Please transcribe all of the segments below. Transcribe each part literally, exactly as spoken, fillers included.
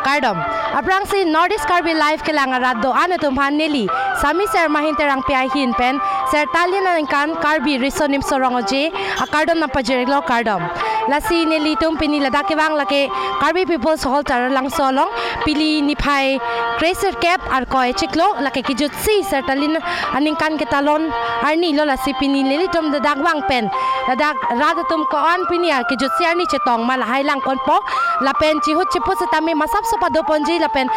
Kardom. Aphrangsi North East Karbi Live kelang arat do-an atum aphan neli Sami Sermahin Terangpi ahin pen Sertalin aningkan Karbi Riso Nimso Rong-oje akardom nangpajir-iklo, kardom. Lasi nelitum pini ladak kevang lake Karbi People's Hall Taralangso along pili niphai kresirkep Arkoi chiklo lake kejutsi Sertalin aningkan ketalon arni lo. Lasi pini nelitum ladak vang pen ladak rat atum ko-an pini akejutsi arni chetong ma lahai langponpo. Lapen chihut chipu setame masapso padoponji lapen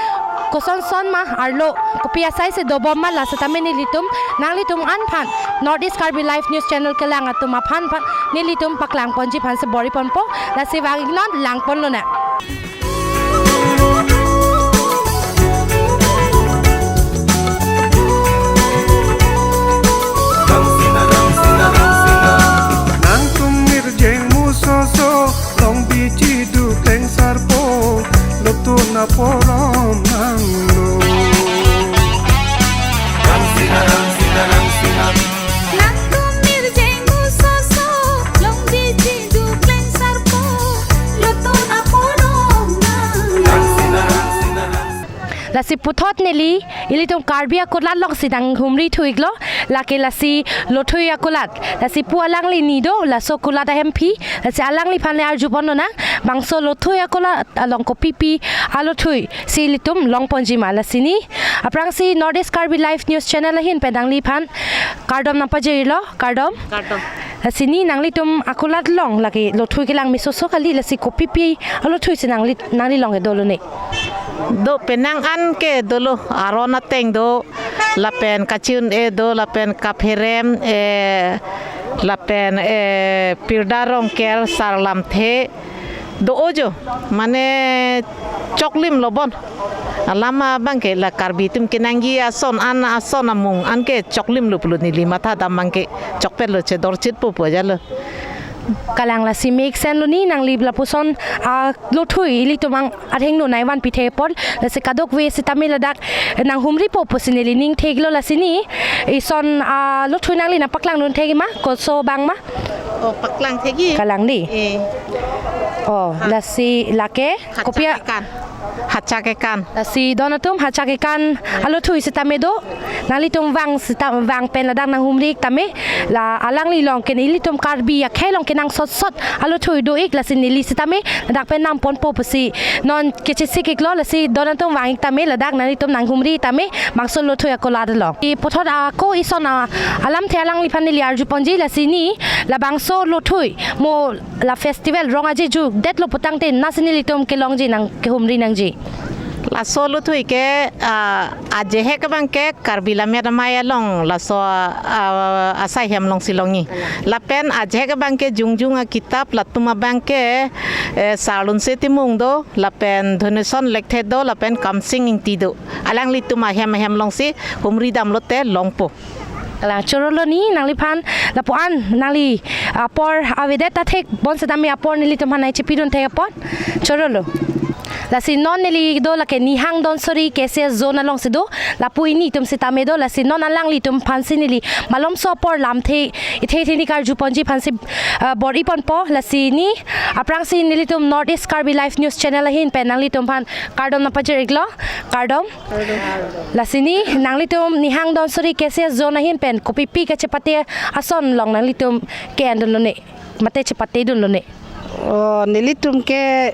kosonson ma arlo kopi asai si dobom ma, la setame nelitum nanglitum an aphan North East Karbi Live News Channel kelang atum aphan aphan nelitum paklangponji aphan si bor-iponpo. Lasi vang-iknon, langponlonang. Nangtum mirjeng musoso, Longbi Chiduk Klengsarpo, Lotun aporom nanglo. Nangtum mirjeng musoso, Longbi Chiduk Klengsarpo, Lotun aporom nanglo. Lasi puthot neli ilitum Karbi akulat alongsi nanghumri thu-iklo, lake lasi Lothui akulat. Lasi pu alangli ni do, laso akulat ahemphi. Lasi alangliphan le arjuponlonang, bangso Lothui akulat along kopipi alothui si ilitum longponji ma. Lasi ni aphrangsi North East Karbi Live News Channel ahin pen nangliphan kardom nangpajir-iklo, kardom. Kardom. Lasi ni nanglitum akulat along lake Lothui kelang mesoso kali, lasi kopipi alothui si nangli, nangli along ke dolo ne? Do, penang an ke dolo, aron ateng do, lapen kachi-un-e do, lapen kapherem, eh, lapen, eh, pirda rongker, sar lamthe do-o jo, mane choklimlo bon. Alam abang ke la Karbi atum kenangji ason an, ason amung an ke choklimlo pulo, neli mathadam abang ke chokpetlo, chedorchitpo pu ajatlo. Kalang, lasi mek senlo ni nangli lapuson, ah, Lothui ilitum ang athengno nai vanpi thepon, lasi kadokave setame ladak nanghumripo pusi neli ning theklo. Lasi ni ison, ah, Lothui nangli nangpaklangdun thek ma, koso abang ma? Oh, paklang thekji. Kalang di. Eh. Oh, ha, lasi lake, hacha kopia kekan. Hacha kekan. Lasi don atum, hacha kekan alothui setame do. Nanglitum vang seta-, vang pen ladak nanghumri tame, la alangli along ke ilitum Karbi akhei along kenangsot sot alothui do-ik, lasi neli setame ladak pen nangponpo pusi non kechesik-iklo. Lasi don atum vang-ik tame, ladak nanglitum nanghumri tame bangso Lothui akulat along. I puthot ako ison a alamthe alangliphan neli arjuponji, lasi ni labangso Lothui mo la festival rong aje judetlo putangte nasi nelitum kelongji nang kehumri nangji? Laso Lothui ke, ah, ajehek abang ke Karbi Lammet Amei along laso, ah, asai hem alongsi longji. Lapen ajehek abang ke jongjung akitap latum abang ke, eh, Sarlunse Timung do, lapen Dhoneson Lekthe do, lapen Kamsing Ingti do. Alanglitum ahem ahem alongsi humri damlote longpo. Kalang, chorolo ni nangliphan lapu-an nangli apor avedet ta thek bon setame apor nelitum aphan nai chepidun thek apot. Chorolo. Lasi non neli do lake Nihang Donsuri K C S zone alongsi do, lapu hini atum setame do, lasi non alanglitum aphansi neli malomso apor lamthe ithe ithe ni karjuponji aphansi, ah, bor-iponpo. Lasi ni aphrangsi nelitum North East Karbi Live News Channel ahin pen nanglitum aphan kardom nangpajir-iklo, kardom. Lasi ni nanglitum Nihang Donsuri K C S zone ahin pen kopipi kachepate ason along nanglitum ke-endunlo ne, mate chepatedunlo ne? Oh, nelitum ke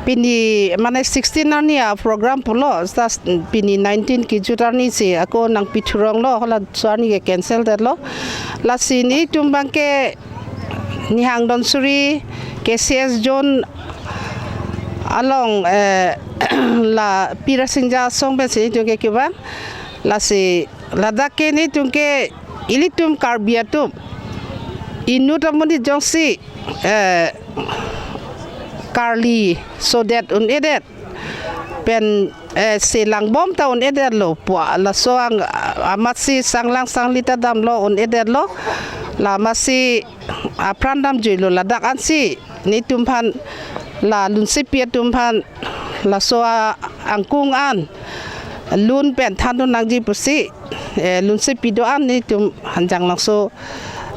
pini mane sixteen arni aprogram pulo, tas pini nineteen kejut arni si ako nangpithuronglo, halaso arni ke cancel detlo. Lasi nelitum abang ke Nihang Donsuri K C S zone along, eh, la Pirasingja asong pensi nelitum ke kevang. Lasi ladak ke nelitum ke ilitum Karbi atum inut amonit jongsi, eh, karli sodet un-edet pen, eh, selangbom ta un-edetlo pu, laso ang, amatsi sanglang sangli ta damlo un-edetlo, la amatsi apran damjuilo, ladak ansi nelitum aphan, la lunsepi atum aphan laso a-, angkung an lun pen thandun nangji pusi, eh, lunsepi do-an nelitum Hanjanglangso,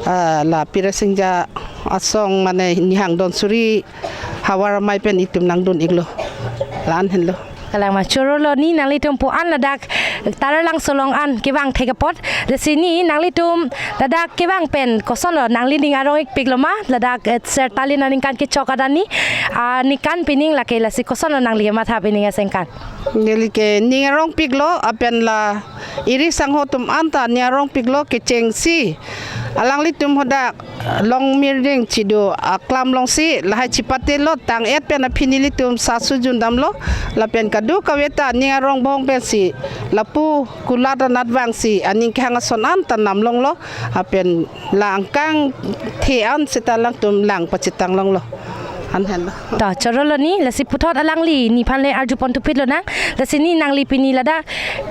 ah, la Pirasingja asong mane Nihang Donsuri Havar Amei pen itum nangdun-iklo. Lan henlo. Kalang ma, chorolo ni nanglitum pu-an ladak Taralangso along an kevang thek apot. Lasi ni nanglitum ladak kevang pen kosonlo, nangli ning arong ikpiklo ma ladak, eh, Sertalin aningkan kechok adani, ah, ningkan pining lake, lasi kosonlo nangli matha pining asengkan? Neli ke ning arongpiklo, lapen la eri sangho atum anta ning arongpiklo, kechengsi alanglitum hadak Longmirding Chidu aklam alongsi lahai chepatelo, tang-et pen aphi nelitum sa sujun damlo, lapen kadokave ta ning arong bong pensi lapu kulat anat vangsi aning kehang ason anta namlonglo, lapen la angkang the an seta alangtum lang pachethang longlo. An henlo. Ta chorolo ni, lasi puthot alangli nephan le arjupon thupitlo nang. Lasi ni nangli pini ladak,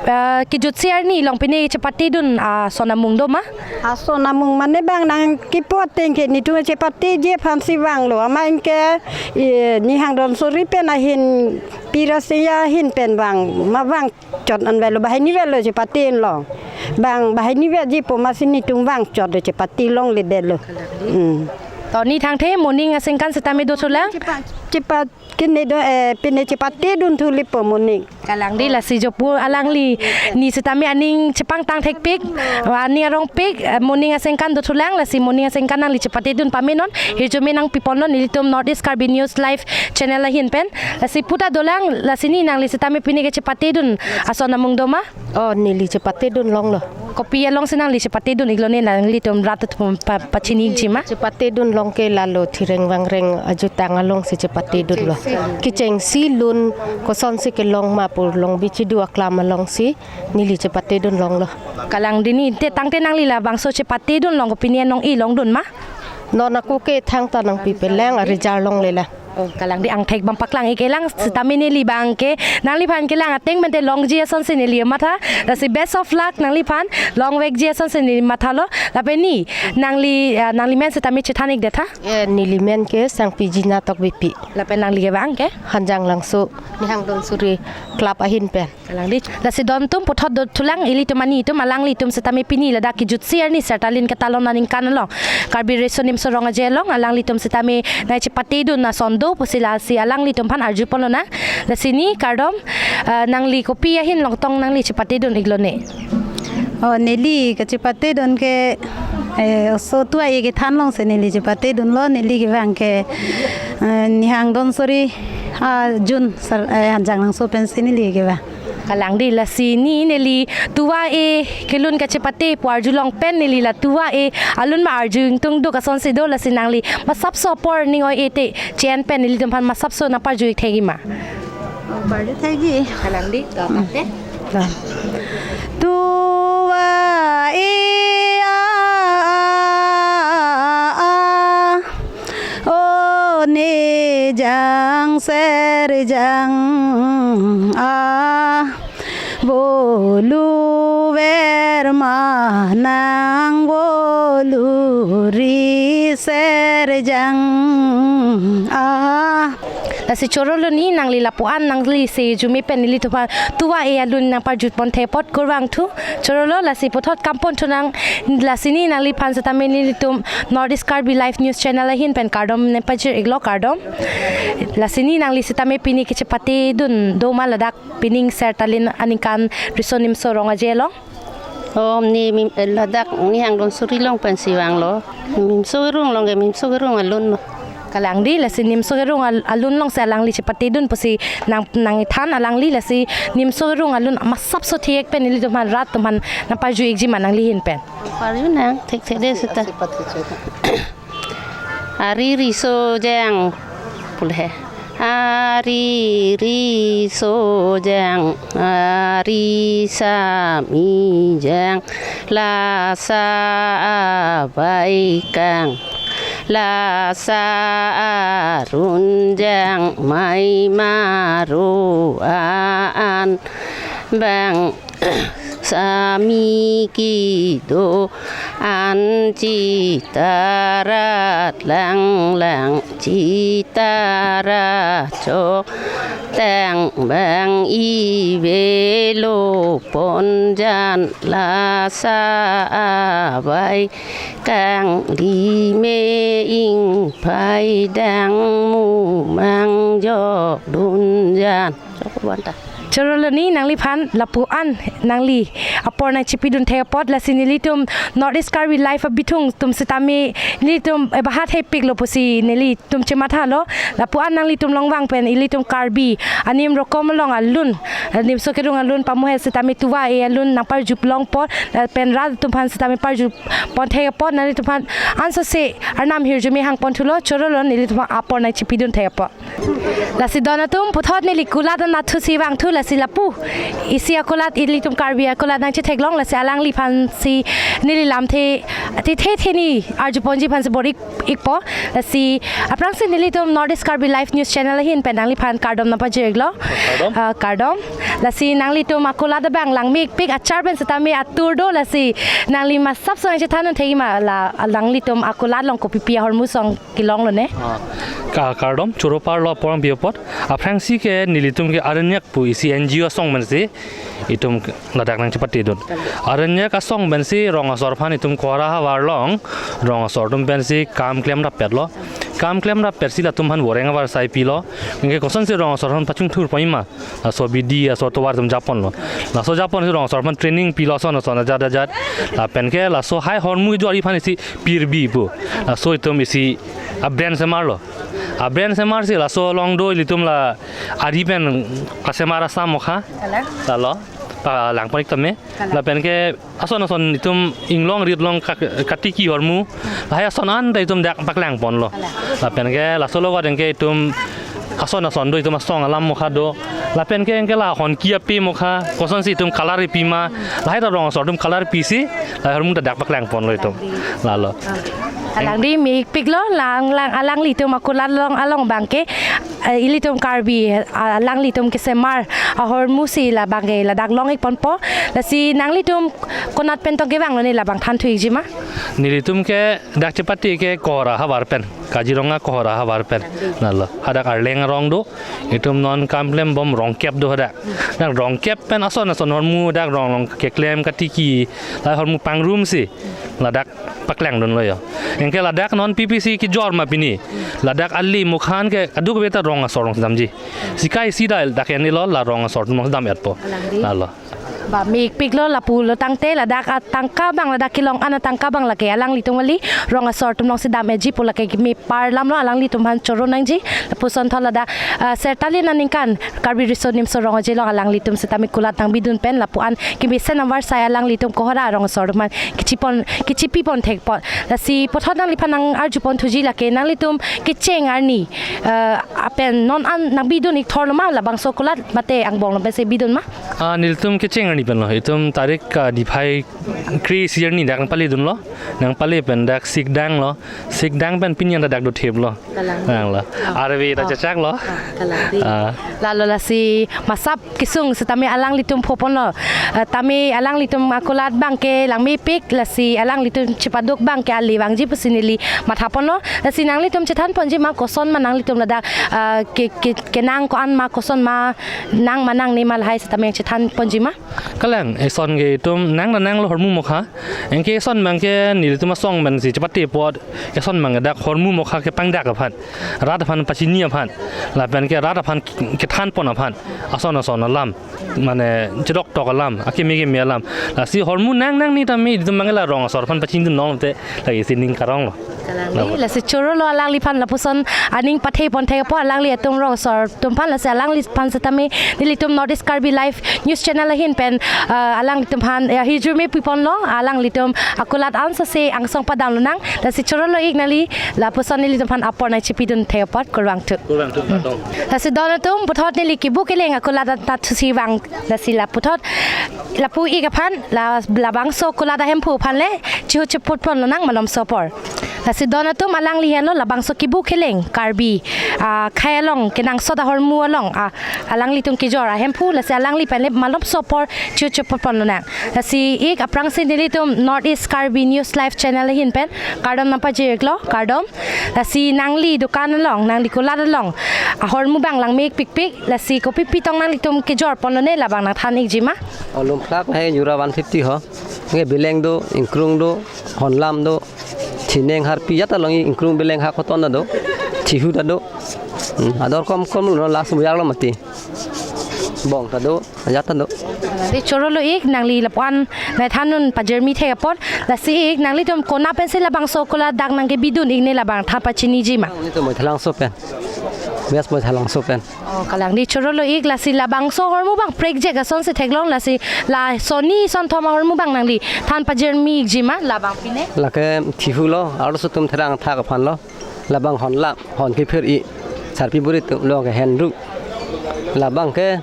eh, kejutsi arni along pine chepatedun ason amung do ma? Ason amung mane bang nangkipu ateng ke netum chepatedun aphansi vanglo. Amat anke, eh, Nihang Donsuri pen ahin, Pira Singya ahin pen vang, ma vangchot an avelo, banghini avelo chepate along. Bang banghini aveji pu amatsi netum vangchot do chepate longledetlo. Hmm. To ni thangthe moning asengkan setame dothulang. Chepa, chepa, kene do, eh, pine chepatedun thulipo moning. Kalang dei, lasi jo pu alangli, ni setame aning chepangtang thekpik, aning arongpik, eh, moning asengkan dothulang, lasi moning asengkan nangli chepatedun pamenon, hirjume nangpiponlo nelitum North East Karbi News Live channel ahin pen. Lasi puta dolang, lasi ni nangli setame pine ke chepatedun ason amung do ma? Oh, neli chepatedun longlo. Kopi alongsi nangli chepatedun iklo ne, nanglitum rat atum pa, pachini ikji ma? Chepatedun long ke lalo thireng vangreng ajutang alongsi chepatedunlo. Kechengsi lun kosonsi kelong ma pu Longbi Chidu aklam alongsi neli chepatedun longlo. Kalang dei ni, te tangte nangli labangso chepatedun long kopine nong-e longdun ma? Non ako ke thangta nangpipelang, arijar longlelang. Oh, kalang dei, angthek bang paklang-ik-elang, setame neli bang ke, nangliphan kelang ateng pen te longji asonsi neli matha, lasi best of luck nangliphan, longvekji asonsi neli mathalo, lapen ni, nangli, ah, nangli men setame chethan-ik detha? Eh, neli men ke Sangpi Jina Tokbipi. Lapen nangli ke bang ke? Hanjanglangso, Nihang Donsuri Club ahin pen. Kalang dei. Lasi don atum puthot dothulang, ilitum aning atum, alanglitum setame pini ladak kejutsi arni Sertalin ketalon aningkan along, Karbi Riso Nimso Rong Aje along, alanglitum setame nangchepatedun ason do pusi lasi alanglitum aphan arjuponlo nang. Lasi ni kardom, eh, nangli kopi ahin longtong nangli chepatedun iklo ne? Oh, neli kachepatedun ke, eh, oso tu-a-e kethan alongsi neli chepatedunlo, neli kevang ke, eh, Nihang Donsuri, ah, Jun sar, eh, Hanjanglangso pensi neli kevang. Kalang dei, lasi ni neli tu-a-e kelun kachepate pu arjulong pen neli la tu-a-e alun ma arju ingtungduk asonsi do, lasi nangli masapso apor ning oi-e te chen pen nelitum aphan masapso nangparju-ik thekji ma? Parju thekji. Kalang dei, to, ate. Tu-a-e a, a, a, a. O nejang serjang a, bolu ver ma nang bolu ri serjang a. Lasi chorolo ni, nangli lapu-an nangli sirjume pen nelitum aphan tu-a-e alun nangparjupon thek apot kurvangthu. Chorolo, lasi puthot kamponthu nang, lasi ni nangliphan setame nelitum North East Karbi Live News Channel ahin pen kardom nangpajir-iklo, kardom. Lasi ni nangli setame pini kachepatedun do ma ladak pining Sertalin aningkan Riso Nimso Rong Aje along? Oh, ni mim-, eh, ladak Nihang Donsuri along pensi vanglo. Nimso Kerung along ke, Nimso Kerung alunlo. Kalang dei, lasi Nimso Kerung al-, alun alongsi alangli chepatedun pusi nang, nangthan alangli, lasi Nimso Kerung alun masapso thek pen nelitum aphan rat atum aphan nangparju-ikji ma nangli ahin pen? Parju nang, thekthedetji seta. Ari riso jang, pule he. Ari riso jang, ari sami jang, lasa abai kang, lasa arun jang, mai maro an bang sami kedo an chitarat langlang Sitara chok tang bang ivelo ponjan lasa avai kangli me ingpai dang mumang jok dunjan. Chok bonta. Choro lo ni nangliphan lapu-an nangli apor nangchipidun thek apot, lasi nelitum North East Karbi Live abithung atum sitame nelitum ebahat hepiklo pusi nelitum chemathalo. Lapu-an nanglitum longvang pen ilitum Karbi anim rokom along alun, anim so kerung alun pamuhe sitame tuva e alun nangparjup longpo, eh, pen rat atum aphan sitame parjup pon thek apot, nanglitum aphan ansose arnam hirjume hangpon thulo. Choro lo nelitum apor nangchipidun thek apot. Lasi don atum, puthot neli kulat anatthu si vangthu, lasi lapu isi akulat, ilitum Karbi akulat nangchetheklong, lasi alangliphan si neli lamthe, the the the ni arjuponji aphan si bor-ik ikpo. Lasi aphrangsi nelitum North East Karbi Live News Channel ahin pen nangliphan kardom nangpajir-iklo. Kardom. Ah, kardom. Lasi nanglitum akulat abang langme-ikpik, achar pen sitame atur do, lasi nangli masap so nangchethan un thekji ma, la alanglitum akulat along kopipi ahormu song kelong lo ne? Ah, ka-, kardom, choro parlo apor nangpi apot. Aphrangsi ke nelitum ke Aranyak pu isi N G O asong pensi itum ke ladak nangchepatedun. Aranyak asong pensi rong asor aphan itum Kohora havar along rong asor atum pensi kam klem rapetlo. Kam klem rapetsi latum aphan voreng avarsai pilo. Anke kosonsi rong asor aphan pachingthurponji ma, laso bidi aso tovar atum japonlo. Laso japonsi rong asor aphan training pilo, ason ason ajat ajat. Lapen ke laso hai ahormu kejor aphan isi pirbi pu, laso itum isi a-brand semarlo. A-brand semarsi laso along do ilitum la ari pen kasemar asam mokha. Kalang. Lalo, palangpon-ik tame. Kalang. Lapen ke ason ason itum inglong rit along ka-, katiki ahormu, lahai ason anta itum dak paklangponlo. Kalang. Lapen ke laso lo wadeng ke itum ason ason do, itum asong alam mokha do. Lapen ke anke la honki ape mokha, kosonsi itum color ipi ma, lahai ta rong asor atum color pisi, lahai ahormu ta dak paklangponlo itum. Lalo. Kalang di, me-ikpiklo, lang lang alanglitum akulat along along abang ke, eh, ilitum Karbi, ah, alanglitum kesemar ahormu si labang ke ladak long-ikponpo. Lasi nanglitum konat pen tong kevanglo ne, labang thanthu-ikji ma? Nelitum ke dak chepate ke Kohora havar pen, Kaziranga Kohora havar pen. Lalo, hadak Arleng arong do, itum non kam klembom rongkep do hadak. Dak rongkep pen ason ason ahormu dak rong along keklem katiki, lahai ahormu pangrumsi ladak paklangdunlo yo. Anke ladak non P P C kejor ma pini, ladak ali mokhan ke kadokave ta rong asor along damji. Sikai sida dak enlo, la rong asor atum along dam-etpo. Kalang di. Lalo. Ba, me-ikpiklo, lapulo tangte ladak atangka abang, ladak kelong an atangka abang lake alanglitum kali, rong asor atum alongsi dam-etji pu lake me parlamlo, alanglitum aphan choro nangji. Lapuson thot ladak, ah, Sertalin aningkan Karbi Riso Nimso Rong Aje along alanglitum sitame kulat nangbidun pen lapu-an kemesen avarsai alanglitum Kohora rong asor atum aphan kechipon, kechipipon thek apot. Lasi puthot nangliphan nang-arjupon thuji lake nanglitum kecheng arni, eh, apen non an nangbidun-ik thorlo ma labangso kulat, mate angbong along pensi bidun ma? Ah, nelitum kecheng arni penlo. Itum tarik, ah, niphai kre-isi arni dak nangpaledunlo. Nangpale pen dak sikdanglo. Sikdang pen pini anta dak dotheplo. Kalang. Kalang lo. Ah. Arve ta, oh, chechaklo. Ah, kalang di. Ah. Lalo lasi masap kesung sitame alanglitum phoponlo. Eh, tame alanglitum akulat abang ke langmepik, lasi alanglitum chepaduk abang ke ale vangji pusi neli mathaponlo. Lasi nanglitum chethanponji ma koson ma nanglitum ladak, eh, ke, ke, kenang ko-an ma, koson ma, nang ma nangne ma, lahai sitame chethanponji ma? Kalang, eson ke itum nang ta nanglo ahormu mokha. Anke eson abang ke nelitum asong pensi chepate apot, eson abang ke dak ahormu mokha kepangdak aphan, rat aphan pachini aphan, lapen ke rat aphan kethanpon aphan, ason ason alam, mane chedoktok alam, akeme keme alam. Lasi ahormu nang nangne tame itum abang ke la rong asor aphan pachinidun longte, lake isi ning karonglo. Kalang di, lasi choro lo alangliphan lapuson aning pathepon thek apot alangli atum rong asor atum aphan, lasi alangliphan sitame nelitum North East Karbi Live News Channel ahin pen, ah, alanglitum aphan, ya, hirjume piponlo, alanglitum akulat ansose angsong padamlonang, lasi choro lo-ik nangli, lapuson nelitum aphan apor nangchipidun thek apot kurvangthu. Kurvangthu, kardom. Lasi don atum, puthot neli kebu keleng akulat anatthu si vang, lasi laputhot lapu-ik aphan, la, labangso kulat ahemphu aphan le chihu chiputponlonang malomso apor. Si don atum, alangli henlo labangso kibu keleng Karbi, ah, akhei along kenangsot ahormu along, ah, alanglitum kejor ahemphu, lasi alangli pen le malomso apor chihoche ponlonang. Lasi ik aphrangsi nelitum North East Karbi News Live Channel ahin pen kardom nangpajir-iklo, kardom. Lasi nangli dukan along, nangli kulat along ahormu abang langme-ik pikpik, lasi kopi pitong nanglitum kejor ponlone labang nangthan-ikji ma? O, lumplak hai jura one fifty ho. Nge beleng do, ingkrung do, honlam do, thineng harpi ajat along ingkrung beleng hak hoton ta do, thihu ta do. Hmm, ador kom kom lo, last buyak lo mati. Bong ta do, ajat ta do. Di chorolo ik, nangli lapu-an nangthan-un pajirmi thek apot. Lasi ik, nanglitum konat pensi labangso kulat dak nangkebidun-ik ne labang than pachiniji ma? Nelitum Moithalangso pen. West Moithalangso pen. Oh, kalang di chorolo ik, lasi labangso ahormu abang prekjak asonsi theklong, lasi la sonni sonthom ahormu abang nangli than pajirmi-ikji ma labang pine? Lake thihu lo, arloso atum therang thak aphan lo. Labang honlam, hon kephir-i, sarpi buri atum lo ke henru. Labang ke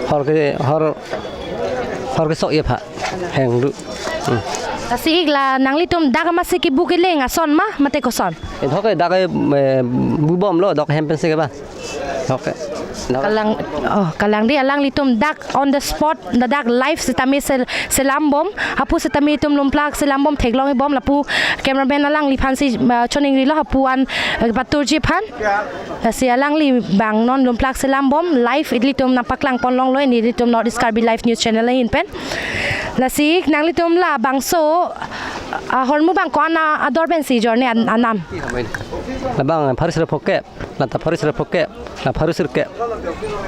hor ke, hor, hor kesok-i aphan henru. Hmm. Lasi ik, la nanglitum dak amatsi kibu keleng ason ma, mate koson? Idok ke dak ke, eh, bubom lo, dok hem pensi keba. Okay. Kalang, oh, kalang di, alanglitum dak on the spot, dak live sitame sel-, selambom, hapu sitame itum lumplak selambom theklong-ibom, lapu cameraman alangliphansi, ah, choningrilo, hapu-an, eh, paturji aphan. Lasi alangli abang non lumplak selambom, live ilitum nangpaklang ponlonglo, nelitum North East Karbi Live News Channel ahin pen. Lasi nanglitum labangso, ah, ahormu abang ko-an ador pensi jorne an-, anam? Labang pharo sirkep. Lata pharo sirkep, la pharo sirkep.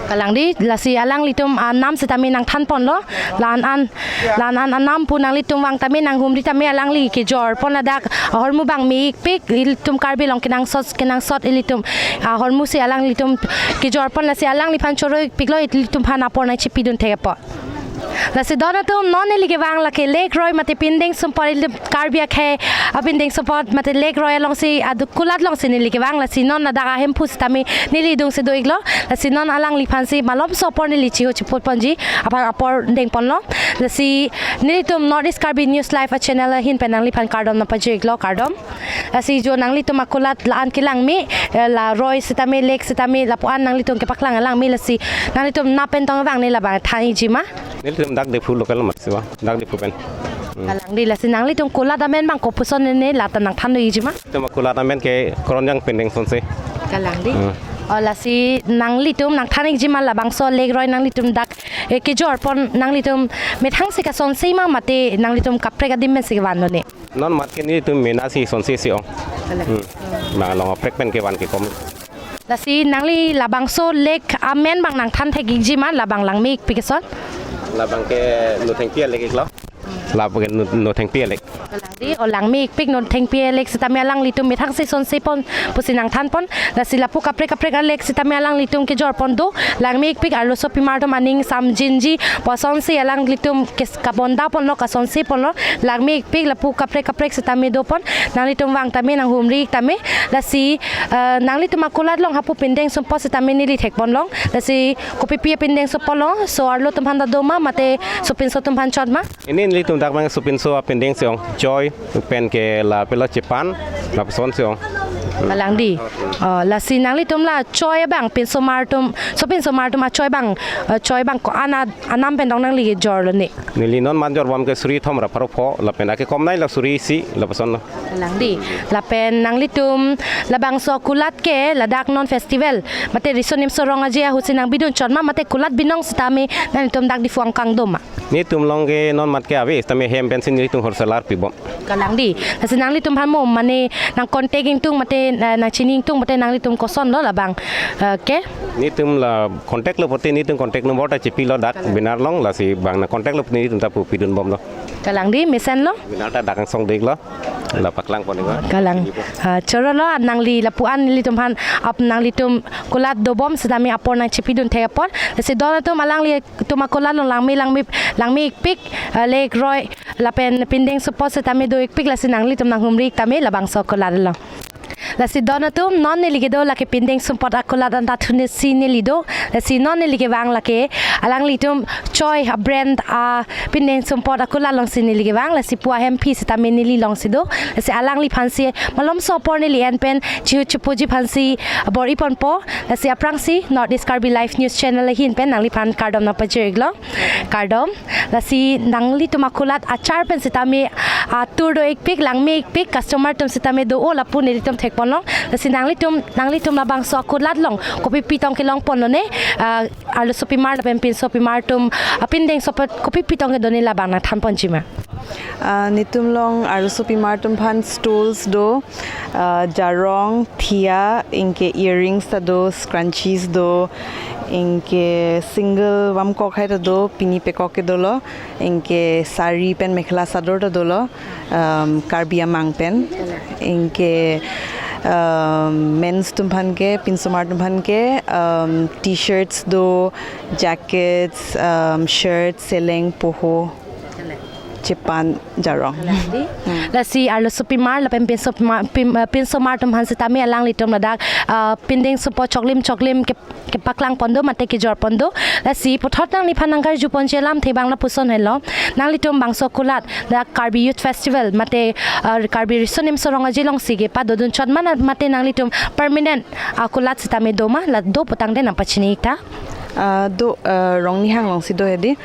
Kalang di, lasi alanglitum anam sitame nangthan ponlo, la-an an, la-an an anam pu nanglitum vang tame nanghumri tame alangli kejor pon ladak ahormu abang me-ik pik, ilitum Karbi along kenangsot, kenangsot ilitum ahormu si alanglitum kejor pon, lasi alangliphan choro-ik piklo, ilitum aphan apor nangchipidun thek apot. Lasi don atum, non neli kevang lake Lake Roi mate Pindeng Sumpot, ili Karbi akhei apindeng sumpot mate Lake Roi alongsi, adu kulat alongsi neli kevang, lasi non ladak ahemphu sitame neli dungsi do-iklo. Lasi non alangliphansi malomso apor neli chihoche ponponji, aphan apor deng ponlo. Lasi nelitum North East Karbi News Live a-channel ahin pen nangliphan kardom nangpajir-iklo, kardom. Lasi jo nanglitum akulat la-an kelangme, eh, la roi sitame, lake sitame, lapu-an nanglitum kepaklang langme, lasi nanglitum nap pen tong vang ne labang than-ikji ma? Nelitum dak Diphu local amatsi ba, dak Diphu pen. Hmm. Kalang di, lasi nanglitum kulat amen abang kopuson ne, ne lata nangthan do-ikji ma? Nelitum kulat amen ke Kronjang Pindeng Sonse. Kalang di. Hmm. Oh, lasi nanglitum nangthan-ikji ma labangso Lake Roi nanglitum dak, eh, kejor pon nanglitum methang si kasonse ma mate nanglitum kaprek adim pensi kevanlo ne? Non mat ke nelitum mena si sonse si ong. Kalang. Hmm. Bang along kaprek pen kevan ke kom. Lasi nangli labangso lake amen abang nangthan thek-ikji ma, labang langme-ik pik ason? Labang ke Nothengpi a-lake iklo. Labang ke No-, Nothengpi a-lake. Kalang di, o langme-ik pik Nothengpi a-lake sitame alanglitum methang si sonse pon pusi nangthan pon. Lasi lapu kaprek kaprek a-lake sitame alanglitum kejor pon do, langme-ik pik, arloso apimar atum aning samjinji pu asonsi alanglitum kes-, kabonda ponlo, kasonse ponlo, langme-ik pik, lapu kaprek kaprek sitame do pon, nanglitum vang tame nanghumri-ik tame. Lasi, eh, nanglitum akulat along hapu pindeng sumpot sitame neli thek ponlong. Lasi kopipi apindeng sumpot lo, so-arlo atum aphan ta do ma mate sopinso atum aphan chot ma? Pini nelitum dak abang sopinso apindeng si ong, Choi pen ke la pelo Chepan, lapuson si ong. Kalang di. Oh, lasi nanglitum la Choi abang pinsomar atum, sopinsomar atum a-Choi abang, eh, Choi abang ko-an anam pen tong nangli kejorlo ne? Neli non mat jorbom ke suri thom ra pharo pho, lapen ake komnai la suri isi, lapuson lo. Kalang di. Lapen nanglitum labangso kulat ke ladak non festival mate riso nimso rong aje ahutsi nangbidun chot ma mate kulat binong sitame nanglitum dak Diphu angkang do ma? Nelitum along ke non mat ke ave sitame hem pensi nelitum wholesaler pibom. Kalang di. Lasi nanglitum aphan mo mane nang-contact ingtung mate, eh, nangchini ingtung mate nanglitum kosonlo labang, eh, ke? Nelitum la contact lo pote nelitum contact number ta chipilo dak Kalang. Binar along, lasi bang nang-contact lo pote nelitum ta pu pidunbomlo. Kalang di, mesenlo? Binar ta dak angsong diklo. La paklang pon iklo. Kalang. Ah, chorolo, nangli lapu-an nelitum aphan ap nanglitum kulat dobom sitame apor nangchipidun thek apot. Lasi don atum, alanglitum akulat along langme, langme, langme-ik pik, ah, Lake Roi lapen pindeng sumpot sitame do-ik pik, lasi nanglitum nanghumri-ik tame labangso kulat along. Lasi don atum, non neli kedo lake pindeng sumpot akulat anta thunesi neli do. Lasi non neli kevang lake alanglitum choi a-brand a pindeng sumpot akulat alongsi neli kevang. Lasi pu ahemphi sitame neli alongsi do. Lasi alangliphansi malomso apor neli en pen chihu chipuji aphansi bor-i ponpo. Lasi aphrangsi North East Karbi Live News Channel ahin pen nangliphan kardom nangpajir-iklo. Kardom. Lasi nanglitum akulat achar pen sitame atur do-ikpik, langme-ikpik, customer atum sitame do-o lapu nelitum thekponlong. Lasi nanglitum, nanglitum labangso akulat along kopi pitong kelong ponlone, ah, arlosopimar lapen pinsopimar atum, ah, pindeng sumpot kopi pitong kedo ne labang nangthan ponji ma? Ah, netum along arlosopimar atum aphan stoles do, ah, jarong, thia, anke earrings ta do, scrunchies do, anke single vamkok hai ta do, pini pekok ke dolo, anke sari pen mekhela chador ta dolo, um, Karbi amang pen, anke, um, men's atum aphan ke, pinsomar atum aphan ke, um, t-shirts do, jackets, um, shirts, seleng, poho, chepan, jarong. Lasi arlosopimar lapen pinsopimar, pin-, eh, pinsomar atum aphan sitame alanglitum ladak, ah, pindeng sumpot choklim choklim ke, kepaklang pon do mate kejor pon do. Lasi puthot nangliphan nangkarju ponji alamthe abang lapuson helo. Nanglitum bangso akulat dak Karbi Youth Festival mate, ah, Karbi Riso Nimso Rong Aje alongsi kepadodun chot ma, mate nanglitum permanent akulat sitame do ma, la do putangte nangpachini-ik tha. Ah, do, ah, Rongnihang alongsi do hedi.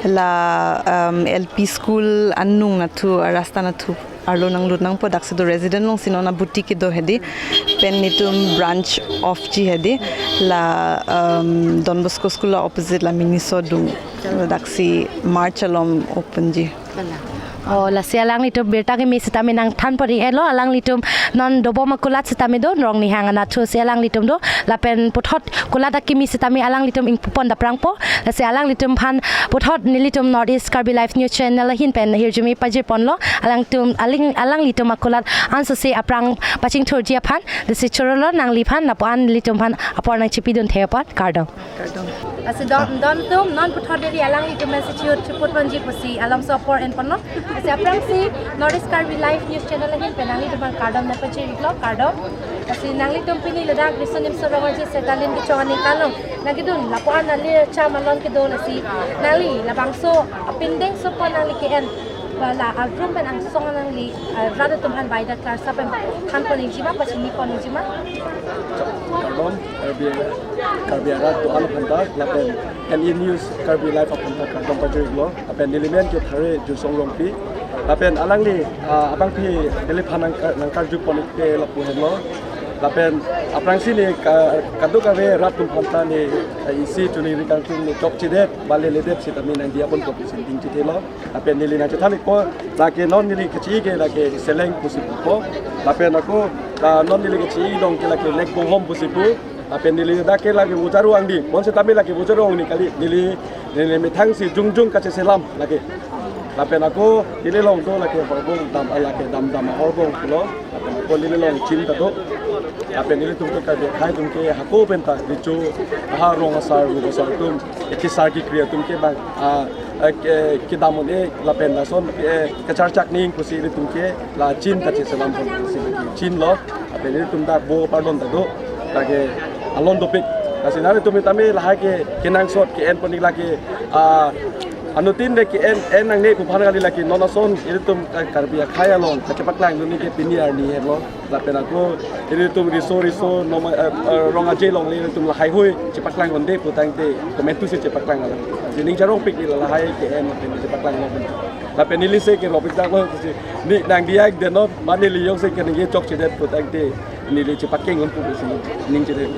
La, um, L P school anung nathu, arasta nathu arlo nanglut nangpo, daksi do resident alongsi non a-boutique kedo hedi. Pen netum branch off ji hedi. La, um, Don Bosco School a-opposite la Miniso adung. Daksi March alom open ji. Oh, lasi alanglitum birta kimi sitame nangthan pon-iklo, alanglitum non dobom akulat sitame do, Rongnihang anatthu si alanglitum do, lapen puthot kulat akimi sitame alanglitum ingpu pon daprangpo. Lasi alanglitum aphan puthot nelitum North East Karbi Live News Channel ahin pen hirjume pajir ponlo, alangtum, aling, alanglitum akulat ansose aphrang pachingthurji aphan. Lasi chorolo nangliphan, lapu-an nelitum aphan apor nangchipidun thek apot, kardom. Lasi don, don atum, non puthot dei alanglitum pensi chihut chiput ponji pusi alamso apor en ponlo. Lasi aphrangsi North East Karbi Live News Channel ahin pen nanglitum aphan kardom nangpajir-iklo, kardom. Lasi nanglitum pini ladak Riso Nimso Rong Aje Sertalin kechong aningkan along nangkedun, lapu-an nangli cha malon kedo, lasi nangli labangso apindeng sumpot nangli ke-en, ba la adrum pen angsong nangli, ah, rat atum aphan bai daklar sa pen than pon-ikji ma, pachini pon-ikji ma? Kardom, eh, Karbi, Karbi arat do-an aphan ta, lapen N E News Karbi Live aphan ta kardom pajir-iklo, lapen neli men ke Thare Jursong Rongpi, lapen alangli, ah, abangpi neliphan nangka-, nangkarju pon-ik ke lapu henlo, lapen aphrangsi ne ka-, kadokave rat atum aphan ta ne, eh, isi choningri kangtung ne chokchedet, ba leledet sitame nangdiya ponpo pusi ning chethelo. Lapen neli nangchethan-ikpo, lake non neli kechi-i ke lake seleng pusi pupo. Lapen ako, ah, non neli kechi-i dong ke lake lekbonghom pusi pu. Lapen neli dak ke lake vojaru angdi. Bonsitame lake vojaru angdi kali. Neli, neli methang si jongjong kacheselam lake. Lapen ako neli along do lake horbong dam, ah, lake dam dam horbong pulo. Lapen ako neli along chin ta do. Lapen nelitum ke Karbi akhei atum ke hako pen ta recho, aha, rong asar, rong asar atum, eh, kesar kekri atum ke bang, ah, eh, ke, kedam un-e, lapen lason, eh, kacharchak ning pusi nelitum ke la chin kacheselam pon pusi chinlo. Lapen nelitum dak bo pardon ta do, lake alon dopik. Lasi nanglitum tame lahai ke kenangsot ke-en pon-ik lake, ah, anuttin de ke-en, en nangne pu aphan kali, lake non ason ilitum, eh, Karbi akhei along kachepaklangdun-ik ke pini arni henlo. Lapen ako ilitum riso riso noma, eh, eh, Rong Aje along le ilitum lahaihui chepaklang un-e putangte komantu si chepaklang alam. Jining charongpik ila lahai ke-en lapen chepaklang alam. Lapen neli se ke ropik dak lo si, ne nangdiya-ik det non, mane neli jongsi keningje chokchedet putangte neli chepakeng un pusi ning chede.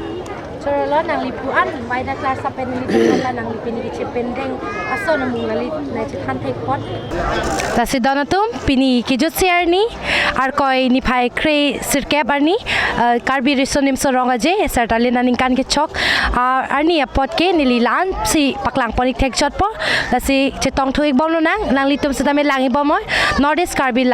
Chorolo, nangli pu-an bai daklar sa pen neli pu-an la nangli pini keche pindeng ason amung nangli nangchethan thek apot. Lasi don atum, pini kejutsi arni, Arkoi niphai kre sirkep arni, eh, Karbi Riso Nimso Rong Aje Sertalin aningkan kechok, ah, arni apot ke neli la-an si paklang pon-ik thek chotpo. Lasi chetongthu-ik bomlonang, nanglitum sitame lang-ik bom oi, North East Karbi